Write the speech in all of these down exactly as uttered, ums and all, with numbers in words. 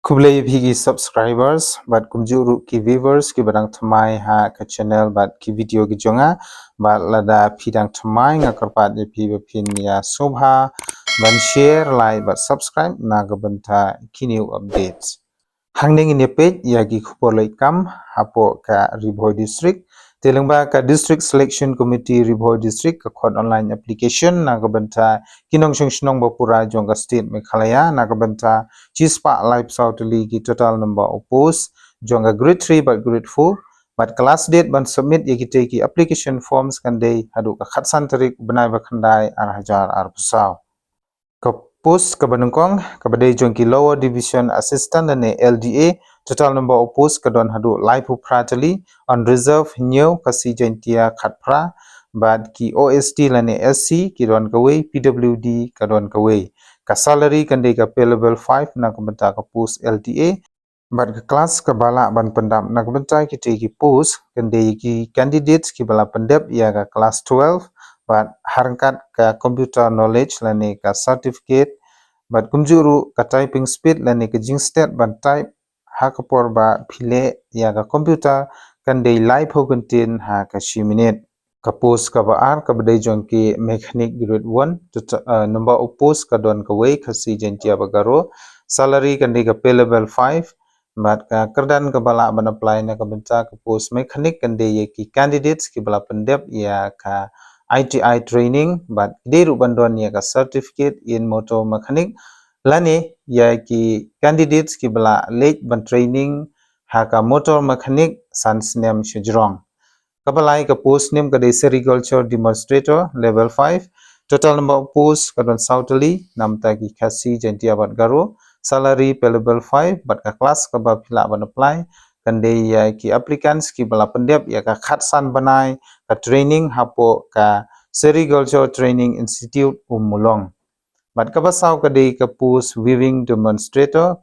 Khublei ïa phi ki subscribers bad kumjuh ruh ki viewers kiba dang thymmai ha ka channel bad ki video ki jong nga. Bad lada phi dang thymmai, nga kyrpad ïa phi ba phin ïa sngewbha ban share, like bad subscribe na ka bynta ki new updates. Hangne ngin ïa peit ïa ki khubor leit kam hapoh ka Ri Bhoi District. Te lyngba ka District Selection Committee Ri Bhoi District ka khot online application na ka bynta ki nongshong shnong ba pura jong ka state Meghalaya na ka bynta shispah laiphew saw tylli ki total number of post jong ka grade three bad grade four. Bad ka last date ban submit ïa kitei ki application forms kan dei haduh ka khatsan tarik bnai ba khyndai ar hajar arphew saw. Ka post kaba nyngkong kaba dei jong ki Lower Division Assistant lane L D A, total number of post ka don haduh laiphew phra tylli, unreserved hynñiew, Khasi Jaintia khatphra, bad ki O S T lane S C ki don kawei, P W D ka don kawei. Ka salary kan dei ka pay level five na ka bynta ka post L D A. Bad ka class kaba lah ban pyndap na ka bynta kitei ki post kan dei ki candidates kiba la pyndep ïa ka class twelve bad ha ryngkat ka computer knowledge lane ka certificate. Bad kumjuh ruh ka typing speed lane ka jingstet ban type ha ka por ba phi leh ïa ka computer kan dei laiphew kyntien ha ka shi minit. Ka post kaba ar kaba dei jong ki mechanic grade one, tota-, eh, number of post ka don kawei, Khasi Jaintia bad Garo. Salary kan dei ka pay level five. Bad ka kyrdan kaba lah ban apply na ka bynta ka post mechanic kan dei ïa ki candidates kiba la pyndep ïa ka I T I training bad ki dei ruh ban don ïa ka certificate in motor mechanic lane ïa ki candidates kiba la leit ban training ha ka motor mechanic san snem shajrong. Kaba lai ka post nim ka dei sericulture demonstrator level five. Total number of post ka don saw tylli na ka bynta ki Khasi Jaintia bad Garo. Salary pay level five bad ka class kaba phi lah ban apply kan dei ïa ki applicants kiba la pyndep ïa ka khatsan bnai ka training hapoh ka Sericulture Training Institute Ummulong. Bad kaba saw ka dei ka post weaving demonstrator.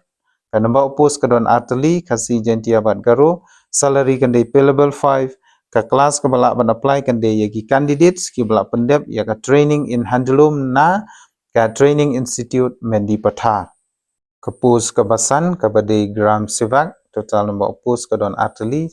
Ka number of post ka don ar tylli, Khasi Jaintia bad Garo. Salary kan dei pay level five. Ka class kaba lah ban apply kan dei ïa ki candidates kiba la pyndep ïa ka training in handloom na ka Training Institute Mendipathar. Ka post kaba san kaba dei Gram Sevak, total number of post ka don ar tylli,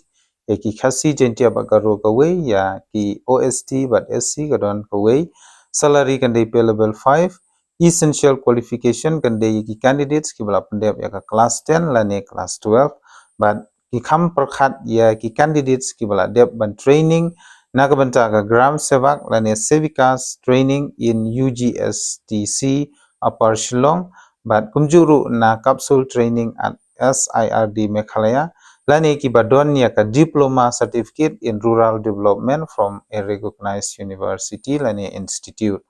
ïa ki Khasi Jaintia bad Garo kawei, ïa ki O S T bad S C ka don kawei. Salary kan dei pay level five. Essential qualification kan dei ïa ki candidates kiba la pyndep ïa ka class ten lane class twelve. Bad ki kham pyrkhat ïa ki candidates kiba la dep ban training na ka bynta ka Gram Sevak lane Sevikas training in U G S T C Upper Shillong bad kumjuh ruh na capsule training at S I R D Meghalaya lane kiba don ïa ka diploma certificate in rural development from a recognized university lane institute.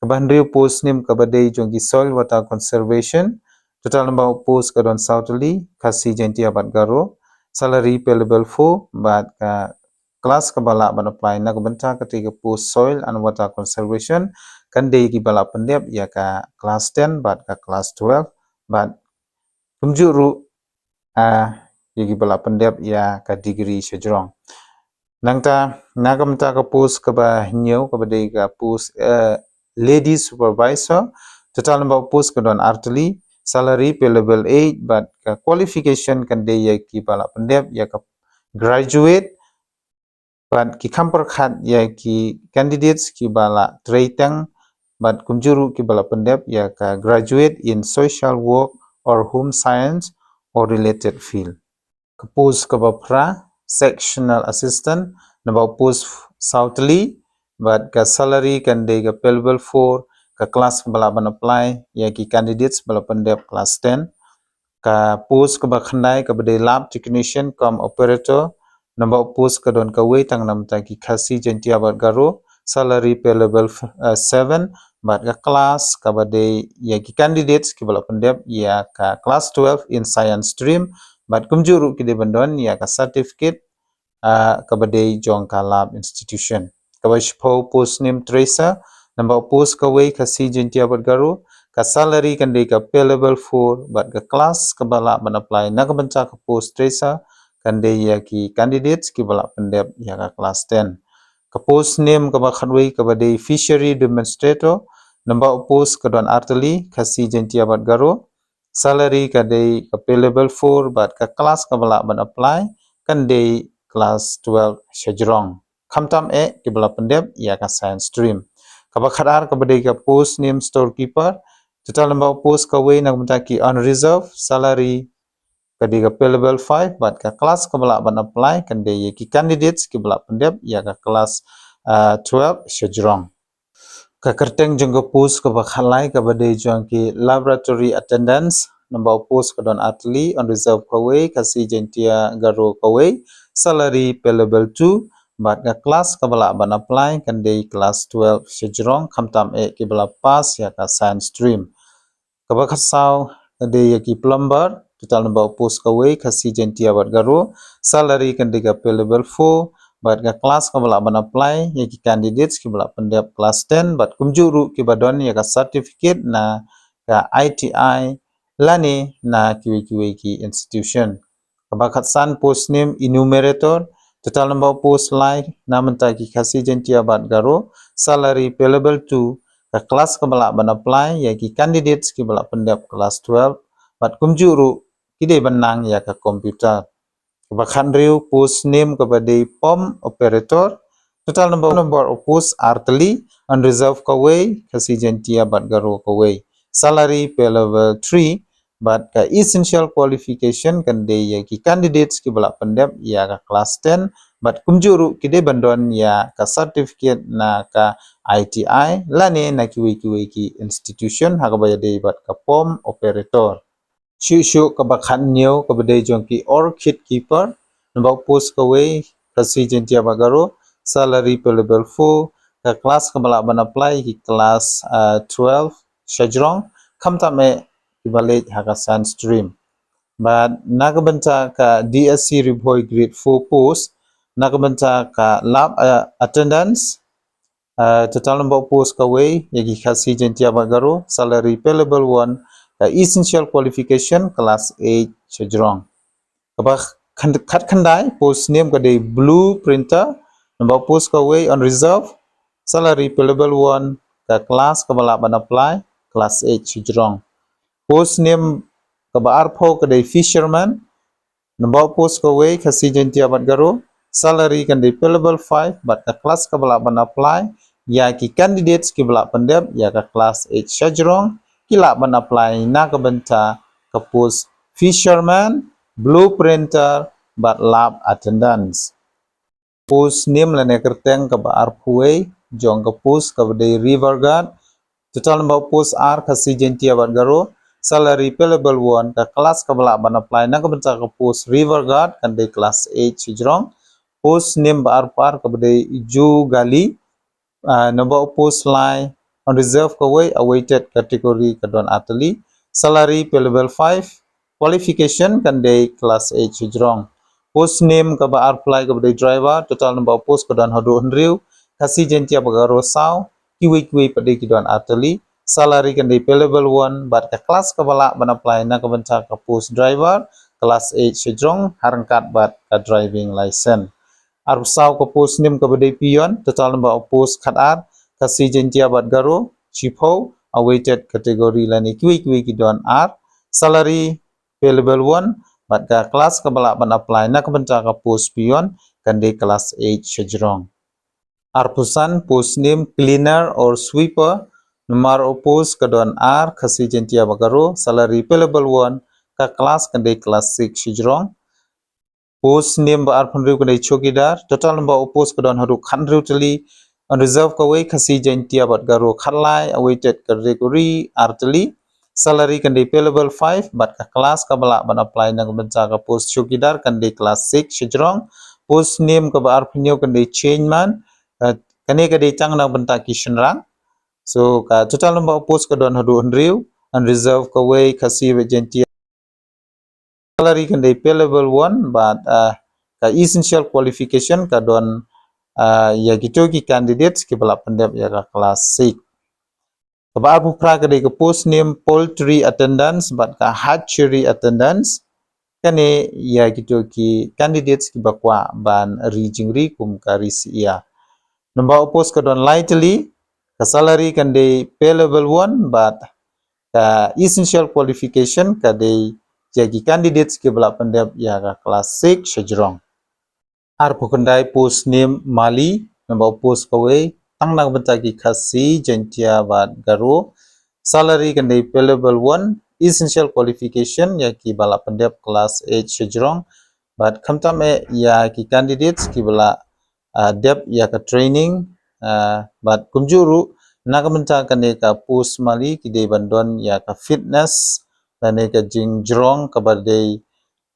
Kaba hynriew post nim kaba dei jong ki soil water conservation. Total number of post ka don saw tylli, Khasi Jaintia bad Garo. Salary pay level four bad ka class kaba lah ban apply na ka bynta katei ka post soil and water conservation kan dei kiba la pyndep ïa ka class ten bad ka class twelve bad kumjuh ruh, ah, ïa kiba la pyndep ïa ka degree shajrong. Nangta na ka bynta ka post kaba hynñiew kaba dei ka post, eh, lady supervisor. Total number of post ka don ar tylli, salary pay level eight bad ka qualification kan dei ïa kiba la pyndep ïa ka graduate bad ki kham pyrkhat ïa ki candidates kiba la trei tang bad kumjuh ruh kiba la pyndep ïa ka graduate in social work or home science or related field. Ka post kaba phra, sectional assistant, number of post saw tylli bad ka salary kan dei ka pay level four, ka class kaba lah ban apply ïa ki candidates ba la pyndep class ten. Ka post kaba khyndai kaba dei lab technician cum operator, number of post ka don kawei tang na ka bynta ki Khasi Jaintia bad Garo, salary pay level, eh, seven bad ka class kaba dei ïa ki candidates kiba la pyndep ïa ka class twelve in science stream bad kumjuh ruh ki dei ban don ïa ka certificate, ah, kaba dei jong ka lab institution. Kaba shiphew post nim tracer, number of post kawei Khasi Jaintia bad Garo, ka salary kan dei ka pay level four bad ka class kaba lah ban apply na ka bynta ka post tracer kan dei ïa ki candidates kiba la pyndep ïa ka class ten. Ka post nim kaba khatwei kaba dei fishery demonstrator, number of post ka don ar tylli, Khasi Jaintia bad Garo, salary ka dei ka pay level four, bad ka class kaba lah ban apply kan dei class twelve shajrong. Khamtam eh kiba la pyndep ïa ka science stream. Kaba khatar kaba dei ka post name storekeeper, total number of post kawei na ka bynta ki unreserved, salary ka dei ka pay level five, bad ka class kaba lah ban apply kan dei ïa ki candidates kiba la pyndep ïa ka class, ah, twelve shajrong. Ka kyrteng jong ka post kaba khatlai kaba dei jong ki laboratory attendants, number of post ka don artylli, unreserved kawei, Khasi Jaintia Garo kawei, salary pay level two, bad ka class kaba lah ban apply kan dei class twelve shajrong, khamtam eh kiba la pass ïa ka science stream. Kaba khatsaw ka dei ïa ki plumber, total number of post kawei, Khasi Jaintia bad Garo, salary kan dei ka pay level four, bad ka class kaba lah ban apply ïa ki candidates kiba la pyndep class ten, bad kumjuh ruh kiba don ïa ka certificate na ka I T I lane na kiwei kiwei ki institution. Kaba khatsan post name enumerator, total number of post lai na bynta ki Khasi Jaintia bad Garo, salary pay level two, ka class kaba lah ban apply ïa ki candidates kiba la pyndep class twelve, bad kumjuh ruh ki dei ban nang ïa ka computer. Kaba khathynriew post name kaba dei pump operator, total number, number of post artylli, unreserved kawei, Khasi Jaintia bad Garo kawei, salary pay level three, bad ka essential qualification kan dei ïa ki candidates kiba la pyndep ïa ka class ten, bad kumjuh ruh ki dei ban don ïa ka certificate na ka I T I lane na kiwei kiwei ki institution ha kaba ïadei bad ka pump operator. Shuh shuh kaba khathynñiew kaba dei jong ki orchid keeper, number of post kawei, Khasi Jaintia bad Garo, salary pay level four, ka class kaba lah ban apply ki class, ah, twelve shajrong, khamtam eh kiba leit ha ka science stream. Bad na ka bynta ka D S C Ri Bhoi grade four post, na ka bynta ka lab, ah, attendance, ah, total number of post kawei ïa ki Khasi Jaintia bad Garo, salary pay level one, ka essential qualification class eight shajrong. Kaba khan-, khatkhyndai post name ka dei blue printer, number of post kawei, unreserved, salary pay level one, ka class kaba lah ban apply class eight shajrong. Post name kaba arphew ka dei fisherman, number of post kawei, Khasi Jaintia bad Garo, salary kan dei pay level five, bad ka class kaba lah ban apply ïa ki candidates kiba lah pyndep ïa ka class eight shajrong, ki lah ban apply na ka bynta ka post fisherman, blue printer, bad lab attendance. Post name lane kyrteng kaba arphew wei jong ka post kaba dei river guard, total number of post ar, Khasi Jaintia bad Garo, salary pay level one, ka class kaba lah ban apply na ka bynta ka post river guard kan dei class eight shajrong. Post name ba arphew ar kaba dei jugali, ah, number of post lai, unreserved kawei, awaited category ka don artylli, salary pay level five, qualification kan dei class eight shajrong. Post name kaba arphew lai kaba dei driver, total number of post ka don haduh hynriew, Khasi Jaintia bad Garo saw, kiwei kiwei pat de ki don artylli, salary kan dei pay level one, bad ka class kaba lah ban apply na ka bynta ka post driver, class eight shajrong, ha ryngkat bad ka driving license. Arphew saw ka post name kaba dei peon, total number of post khatar, Khasi Jaintia bad Garo shiphew, awaited category lane kiwei kiwei ki don ar, salary pay level one, bad ka class kaba lah ban apply na ka bynta ka post peon kan dei class eight shajrong. Arphew san post name cleaner or sweeper, number of post ka don ar, Khasi Jaintia bad Garo, salary pay level one, ka class kan dei class six shajrong. Post name ba arphew hynriew kan dei chowkidar, total number of post ka don haduh khathynriew tylli, unreserved kawei, Khasi Jaintia bad Garo khatlai, awaited category ar tylli, salary kan dei pay level five, bad ka class kaba lah ban apply na ka bynta ka post chowkidar kan dei class six shajrong. Post name kaba arphew hynñiew kan dei chainman, eh, kane ka dei tang na ka bynta ki shynrang. So ka total number of post ka don haduh hynriew, unreserved kawei, Khasi bad Jaintia. Salary kan dei pay level one, bad, ah, ka essential qualification ka don, ah, ïa kito ki candidates kiba lah pyndep ïa ka class six. Kaba arphew phra ka dei ka post name poultry attendants bad ka hatchery attendants. Kane ïa kito ki candidates kiba kwah ban ri jingri kum ka ri syiar. Number of post ka don lai tylli, ka salary kan dei pay level one bad Ka essential qualification ka dei ïa ki candidates kiba la pyndep ïa ka class six shajrong. Arphew khyndai post nim mali, number post kawei, tang na ka bynta ki Khasi, Jaintia bad Garo. Salary kan dei pay level one, essential qualification ïa kiba la pyndep class eight shajrong. Bad khamtam eh ïa ki candidates kiba la ah, dep ïa ka training, ah, bad kumjuh ruh na ka bynta kane ka post mali ki dei ban don ïa ka fitness lane ka jingjrong kaba dei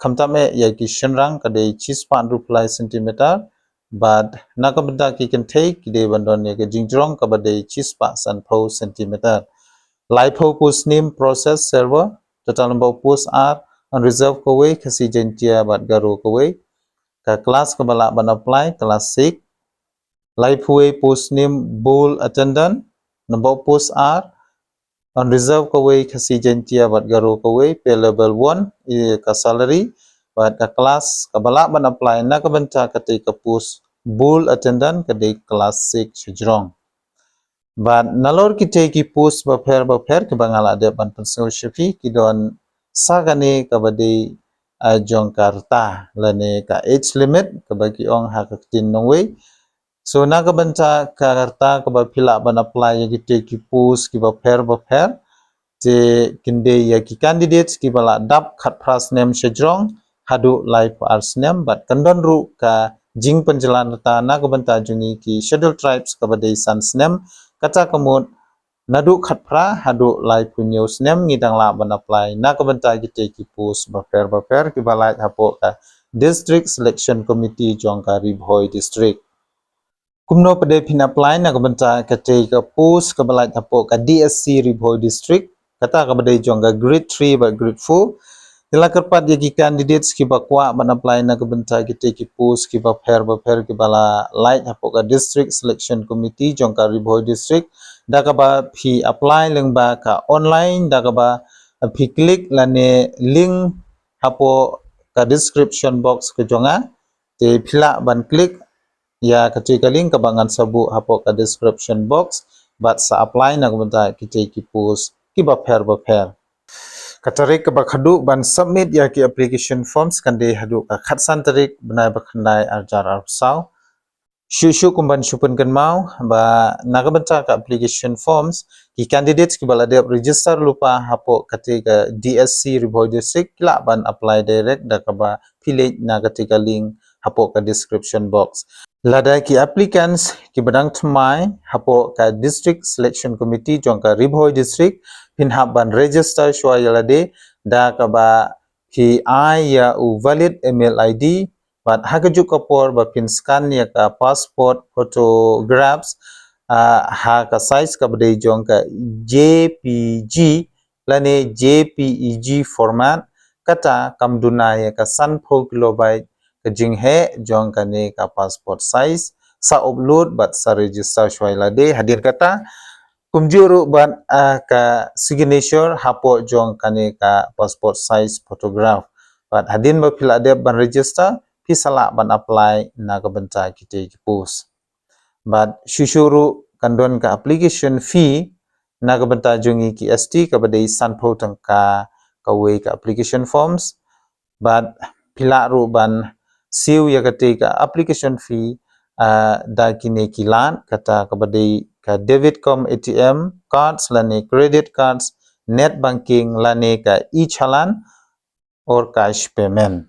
khamtam eh ïa ki shynrang ka dei shispah hynriewphew lai centimeter, bad na ka bynta ki kynthei ki dei ban don ïa ka jingjrong kaba dei shispah sanphew centimeter. Laiphew post nim process server, total number of post ar, unreserved kawei, Khasi, Jaintia bad Garo kawei. Ka class kaba lah ban apply, class six. Laiphew wei post nim bowl attendant, number of post ar, unreserved kawei, Khasi, Jaintia bad Garo kawei, pay level one ïa ka salary, bad ka class kaba lah ban apply na ka bynta kata ka post bowl attendant ka dei class six shajrong. Bad nalor kitei ki post bapher bapher kiba nga la dep ban pynsngew sha phi ki don sa kane kaba dei, ah, jong ka rta lane ka age limit kaba ki ong ha ka ktien nongwei. So na ka bynta ka rta kaba phi lah ban apply ïa kitei ki post kiba pher bapher, te kin dei ïa ki candidates kiba la dap khatphra snem shajrong haduh laiphew ar snem, bad kan don ruh ka jingpynjlan rta na ka bynta jong ngi ki Scheduled Tribes kaba dei san snem. Kata ka mut naduh khatphra haduh laiphew hynñiew snem ngi dang lah ban apply na ka bynta kitei ki post bapher bapher kiba lait hapoh ka District Selection Committee jong ka Ri Bhoi District. Kumno pat de phin apply na ka bynta katei ka post kaba lait hapoh ka D S C Ri Bhoi District, kata kaba dei jong ka grade three bad grade four. Te la kyrpad ïa ki candidates kiba kwah ban apply na ka bynta kitei ki post kiba pher bapher kiba la lait hapoh ka District Selection Committee jong ka Ri Bhoi District, da kaba phi apply lyngba ka online, da kaba phi click lane link hapoh ka description box ka jong nga. Te phi lah ban click ïa katei ka link kaba ngan sa buh hapoh ka description box bad sa apply na ka bynta kitei ki post kiba pher bapher. Ka tarik kaba khadduh ban submit ïa ki application forms kan dei haduh ka khatsan tarik bnai ba khyndai arhajar arphew saw. Shuh shuh kum ban shu pynkynmaw ba na ka bynta ka application forms, ki candidates kiba la dep register lypa hapoh katei ka D S C Ri Bhoi District ki lah ban apply direct da kaba phi leit na katei ka link hapoh ka description box. Lada ki applicants kiba dang thymmai hapoh ka District Selection Committee jong ka Ri Bhoi District, phin hap ban register shuwa ïa lade da kaba phi ai ïa u valid email I D, bad ha kajuh ka por ba phin scan ïa ka passport photographs, ah, ha ka size kaba dei jong ka J P G lane J P E G format, kata kam duna ïa ka sanphew kilobyte ka jingheh jong kane ka passport size, sa upload bad sa register shuwa ïa lade. Hadien kata kumjuh ruh bad, ah, ka signature hapoh jong kane ka passport size photograph. Bad hadien ba phi la dep ban register, phi sa lah ban apply na ka bynta kitei ki post. Bad shuh shuh ruh kan don ka application fee na ka bynta jong ngi ki S T kaba dei sanphew tyngka kawei ka application forms. Bad phi lah ruh ban siew ïa katei ka application fee, ah, da kine ki lad, kata kaba dei ka debit cum A T M cards lane credit cards, net banking lane ka e-challan or cash payment.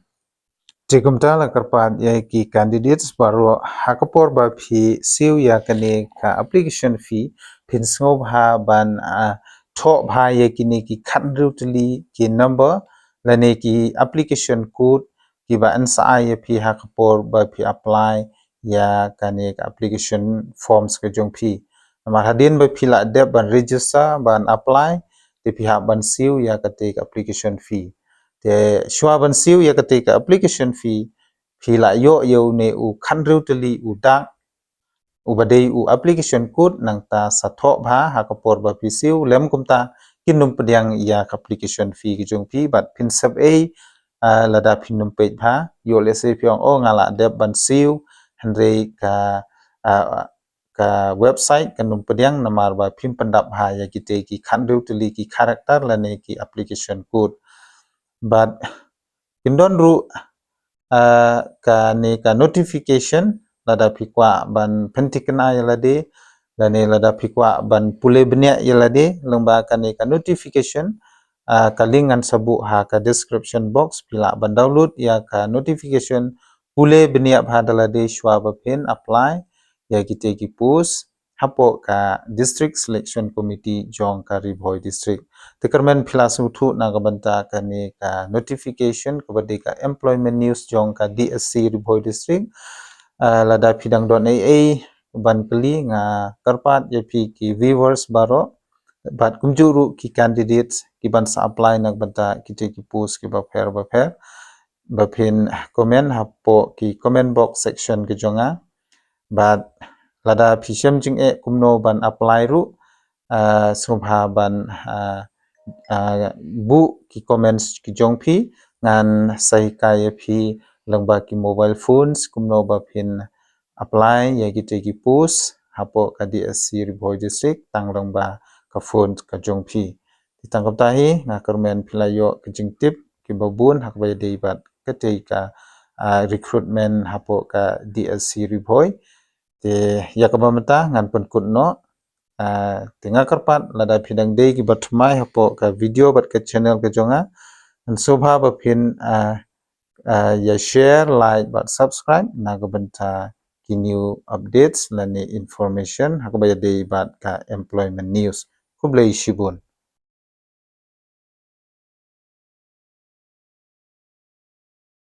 Te kumta la kyrpad ïa ki candidates baroh ha ka por ba phi siew ïa kane ka application fee, phin sngewbha ban, ah, thoh bha ïa kine ki khathynriew tylli ki number lane ki application code kiba yn sa ai ïa phi ha ka por ba phi apply ïa kane ka application forms ka jong phi. Namar hadien ba phi la dep ban register ban apply, te phi hap ban siew ïa katei ka application fee. Te shuwa ban siew ïa katei ka application fee, phi lah ïoh ïa une u khathynriew tylli u dak uba dei u application code, nangta sa thoh bha ha ka por ba phi siew. Lym kumta kin ym pdiang ïa ka application fee ka jong phi bad phin sep ei, ah, lada phin ym peit bha. Ïoh lehse phi ong, oh, nga la dep ban siew, hynrei ka, ah, ka website kan ym pdiang namar ba phim pyndap ha ïa kite ki khathynriew tylli ki character lane ki application code. Bad kin don ruh ah, kane ka notification lada phi kwah ban pynthikna ïa lade lane lada phi kwah ban pule bniah ïa lade lyngba kane ka notification. Ah, ka link ngan sa buh ha ka description box, phi lah ban download ïa ka notification pule bniah bha da lade shwa ba phin apply ïa kite ki post hapoh ka District Selection Committee jong ka Ri Bhoi District. Te kyrmen phi la sngewthuh na ka bynta kane ka notification kaba dei ka employment news jong ka D S C Ri Bhoi District. Ah, lada phi dang don ei ei ban kylli, nga kyrpad ïa phi ki viewers baroh bad kumjuh ruh ki candidates ki ban sa apply na ka bynta kite ki post kiba pher ba pher, ba phin comment hapoh ki comment box section ka jong nga. Bad lada phi shem jingeh kumno ban apply ruh, ah, sngewbha ban, ah, ah, buh ki comments ki jong phi, ngan sa hikai ïa phi lyngba ki mobile phones kumno ba phin apply ïa kite ki post hapoh ka D S C Ri Bhoi District tang lyngba ka phone ka jong phi. Te tang kumta hi, nga kyrmen phi la ïoh ka jingtip kiba bun ha kaba ïadei bad katei ka, ah, recruitment hapoh ka D S C Ri Bhoi. Te ïa kaba mynta ngan pynkut noh. Ah, te nga kyrpad lada phi dang dei kiba thymmai hapoh ka video bad ka channel ka jong nga, ngan sngewbha ba phin, ah, ah, ïa share, like bad subscribe na ka bynta ki new updates lane information ha kaba ïadei bad ka employment news. Khublei shibun.